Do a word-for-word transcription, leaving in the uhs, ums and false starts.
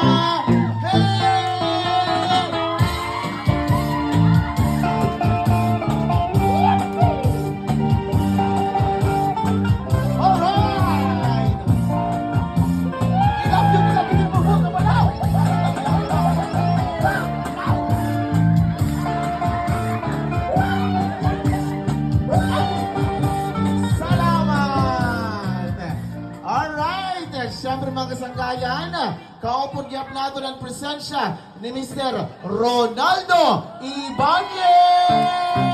Hey! Alright! Ilapit, ilapit yung buhok na malaw! Salamat! Alright! Siyempre, mga kasangkayan, kaupod gihap naton an presensya ni Mister Ronaldo Ibanez!